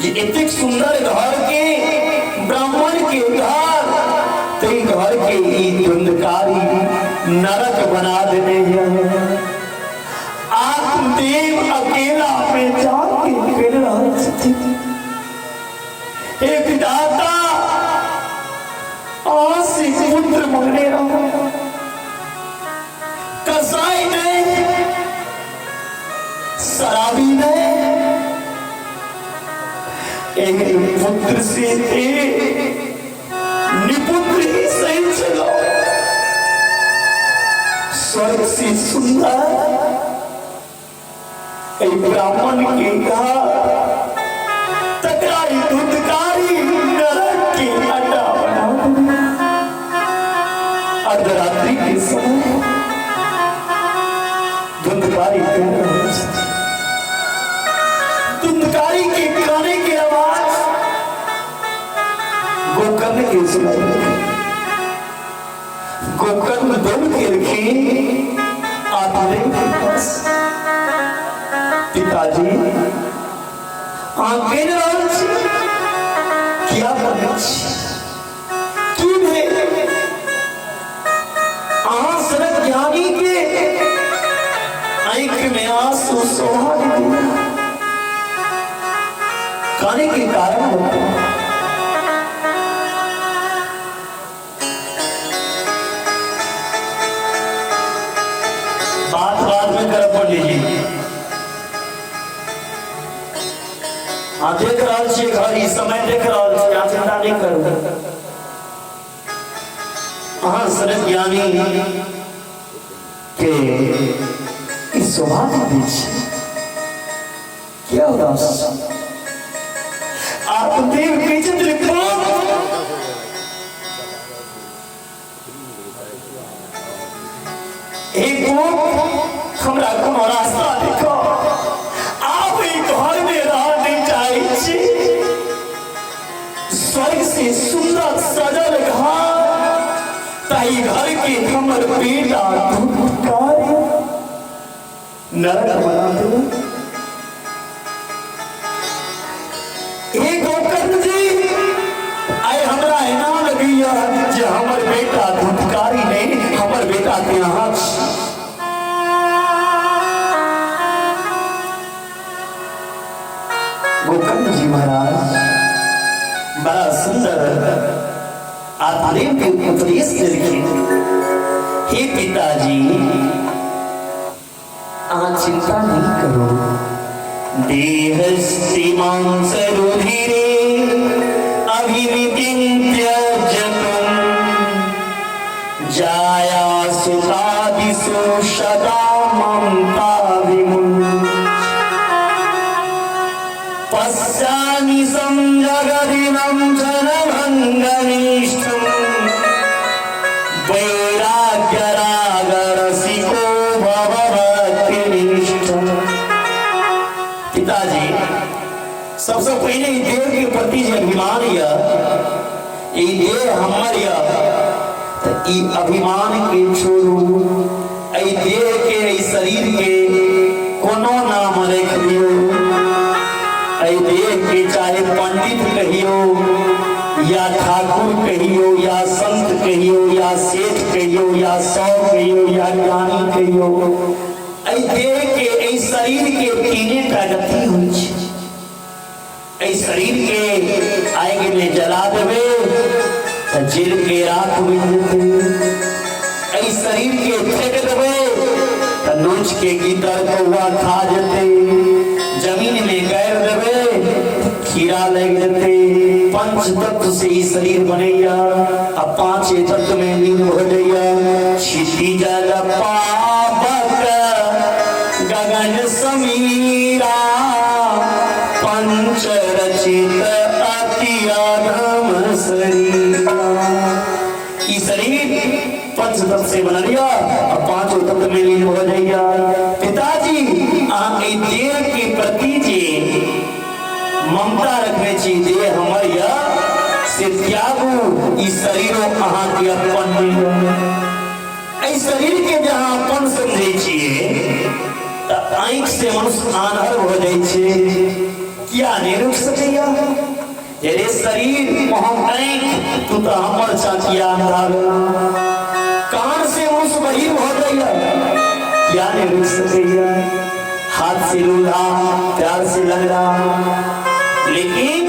जे एतेक सुंदर घर के, ब्राह्मण के घर, ताहि घर के ई धुंधकारी नरक बना देने है। आत्मदेव अकेला में जाके कर रहल छथिन, हे विधाता, अहाँ से पुत्र मंगने रहो, कसाई नहीं, शराबी नहीं, एहन पुत्र से ते निपुत्र ही सही चलो। स्वर्ग से सुंदर एहि ब्राह्मण के घर, तकरा ई धुधकारी नरक के अड्डा बना देने। अर्धरात्रि के समय धुंधकारी कह रहल छथि। धुंधकारी के काने के आवाज गोकर्ण के सुनाई देलकै। गोकर्ण दौड़ के एलखिन आत्मदेव के पास। पिताजी, अहाँ कहि रहल छी, किया करै छी, की भेल? अहाँ सनक ज्ञानी के आँखि में आंसू शोभा नहीं दिया, काने के कारण होते। बात बात में करब पंडित जी। अहाँ देख रहल छियै घड़ी, समय देख रहल छियै, अहाँ चिंता नहि करू। अहाँ सनक ज्ञानी के ई शोभा नहि दै छै। किया उदास? आत्मदेव कहै छथिन, पुत्र, हे पुत्र, हमरा कोनो रास्ता देखो, आब ई घर में रह नहीं चाहै छी। स्वर्ग से सुंदर सजल घर, ताहि घर के हमर बेटा धुतकार नरक बना दे। हे गोकर्ण जी, आइ हमरा एना लगैया जे हमर बेटा धुतकारी नहीं, हमर बेटा के अहाँ छी। गोकर्ण जी महाराज बड़ा सुंदर आत्मदेव के उपदेश देलखिन, हे पिताजी, अहाँ चिंता नहीं करो। देहस्ति मांस रुधिरे अभिविचिन्त्य जतम् जाया सुतादिषु सदा ममता विमुञ्च पश्यामि संजगदिनं जनभङ्गनिष्ठम् वैराग्यरागरसिको भवभक्तिनिष्ठम्। पिताजी, सबसे पहिने ई देह के प्रति जे अभिमान यऽ, ई देह हमर यऽ, तऽ ई अभिमान के छोड़ू। एहि देह के, एहि शरीर के कोनो नाम राखि दियौ। एहि देह के चाहे पंडित कहियौ या ठाकुर कहियौ या संत कहियौ या सेठ कहियौ या सौ कहियौ या ज्ञानी कहियौ, एहि देह के, एहि शरीर के तीने टा गति होइ छै। एहि शरीर के आगि में जला देबै तऽ जरि के राख बनि जेतै। एहि शरीर के फेंक देबै तऽ नोच के गीदड़ कौआ खा जेतै। जमीन में गाड़ि देबै तऽ कीड़ा लागि जेतै। पंच तत्व से ई शरीर बनैया आ पांचे तत्व में लीन भऽ जाइया। क्षिति जल पावक गगन समीरा पंच रचित अति अधम शरीरा। ई शरीर पंच तत्व से बनल यऽ आ पांचो तत्व में लीन भऽ जाइया। पिताजी, अहाँ एहि देह के प्रति जे ममता रखने छी, देह हमर यऽ, से त्यागू। ई शरीरो अहाँके अपन नहि यऽ। एहि शरीर के जे अहाँ अपन समझै छियै तऽ आँखि से मनुष्य आन्हर भऽ जाइ छै। किया नहि रोकि सकैया? रे शरीर मोहम आँखि, तू तऽ हमर चाचिया अंधा भेला। कान से उस बहिर भऽ जाइया, किया नहि रोकि सकैया? हाथ से लूल्हा, प्यार से लंगड़ा, लेकिन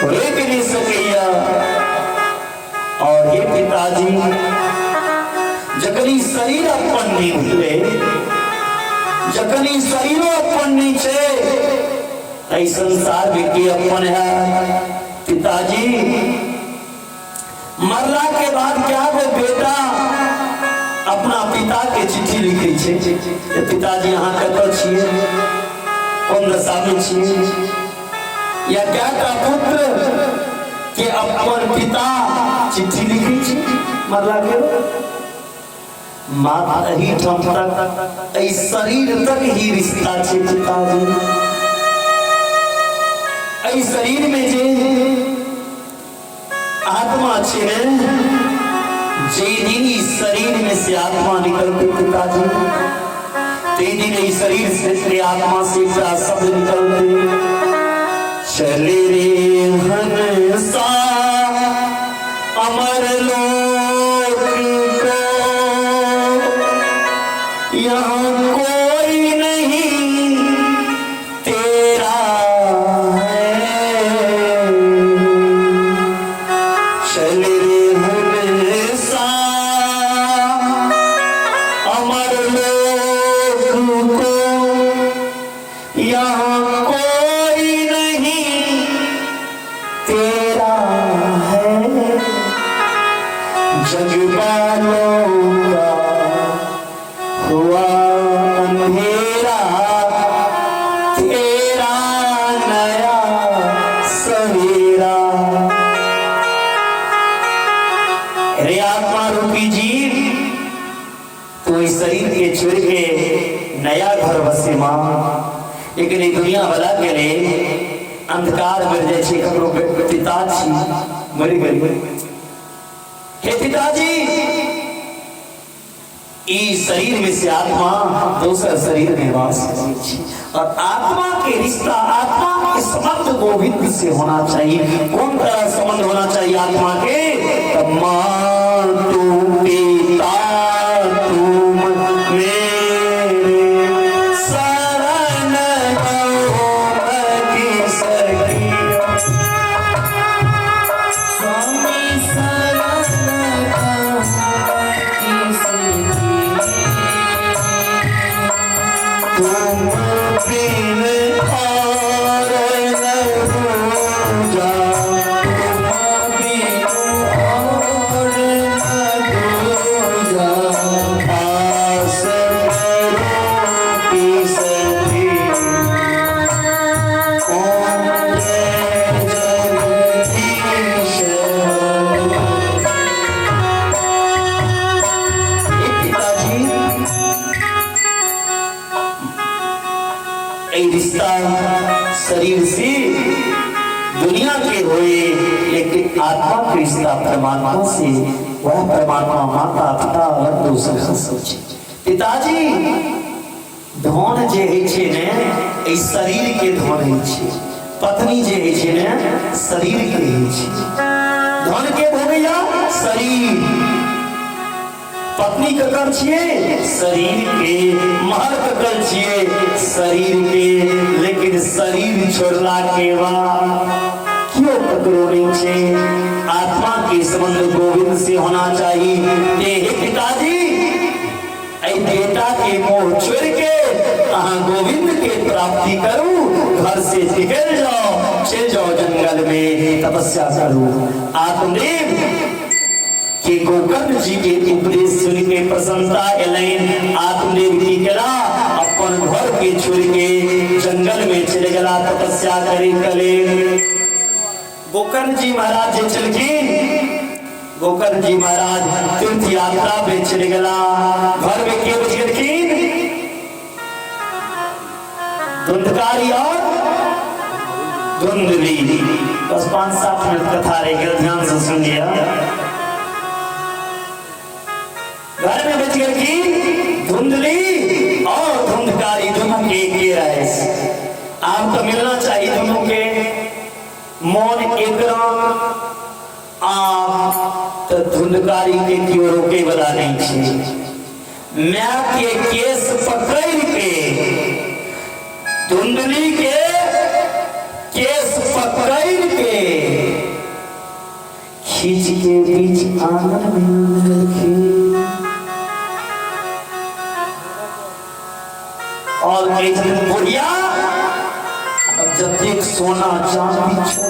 रोकि नहीं सकैया। और हे पिताजी, जखन ई शरीर अपन नहि भेलै, जखन ई शरीरो अपन नहि छै, एहि संसार में के अपन है? पिताजी, मरला के बाद क्या गो बेटा अपना पिता के चिट्ठी लिखै छै जे पिताजी अहाँ कतऽ छियै, कोन दशा में छियै? या क्या टा पुत्र के अपन पिता चिट्ठी लिखै छै मरला के बाद? मात्र एही ठाम तक, एहि शरीर तक ही रिश्ता छै पिताजी। एहि शरीर में जे आत्मा छै ने, जे दिन ई शरीर में से आत्मा निकलते पिताजी, ते दिन ई शरीर से के आत्मा से एकटा शब्द निकलते, चले रे हंसा अमर लोक को, यहाँ कोई नहीं तेरा है। चल रे हंसा अमर लोक को, यहाँ कोई नहीं तेरा है। जग वालों का हुआ अंधेरा, तेरा नया सवेरा। रे आत्मा रूपी जीव, तू इस शरीर के छोड़ के नया घर बसे माँ, लेकिन ई दुनिया वाला के लिए अंधकार मर जाइ छै। ककरो पिता छी मरि गेल, हे पिताजी, ई शरीर में से आत्मा दोसर शरीर में वास करै छै। और आत्मा के रिश्ता, आत्मा के संबंध गोविंद से होना चाहिए। कौन तरह संबंध होना चाहिए आत्मा के? तो माँ तू पिता तुम मेरे, शरण की सखिया। स्वामी शरण किसकी, तुम बिन और न दूजा, तुम बिन और न दूजा, आस करो की सखी। ओम जय जगदीश हरे। हे पिताजी, एहि रिश्ता शरीर से दुनिया के होए, लेकिन आत्मा के रिश्ता परमात्मा से, वह परमात्मा माता पिता बंधु सखा सब छै। पिताजी, धन जे होइ छै ने, एहि शरीर के धन होइ छै। पत्नी जे होइ छै ने, शरीर के होइ छै। धन के भोगैया शरीर, पत्नी ककर छियै? शरीर के। महल ककर छियै? शरीर के। लेकिन शरीर छोड़ला के बाद क्यों ककरो नहीं छै। आत्मा के संबंध गोविंद से होना चाहिए। हे पिताजी, एहि बेटा के मोह छोड़ के अहाँ गोविंद के प्राप्ति करू, घर से निकल जाओ, चल जाओ जंगल में तपस्या करू। आत्मदेव के गोकर्ण जी के उपदेश सुन के प्रसन्नता एलनि। आत्मदेव की केला? अपन घर के छोड़ के जंगल में चले गेला तपस्या करे के लेल। गोकर्ण जी महाराज जे चलखिन, गोकर्ण जी महाराज तीर्थ यात्रा पे चले गेला। घर में के बच गेलखिन? धुंधकारी और धुंधली। बस 5-7 मिनट कथा रह गेल, ध्यान से सुन लिया। घर में बच गेलखिन धुंधली और धुंधकारी, दोनों के के रहे। आब तऽ मिलना चाही दुनू के मोन एक रंग। आब तऽ धुंधकारी के केओ रोके वाला नहीं छै। माय के केस पकड़ के, धुंधली के केस पकड़ के खींच के बीच आंगन में आनलखिन और कहै छथिन, बुढ़िया, अब जतेक सोना चांदी छौ,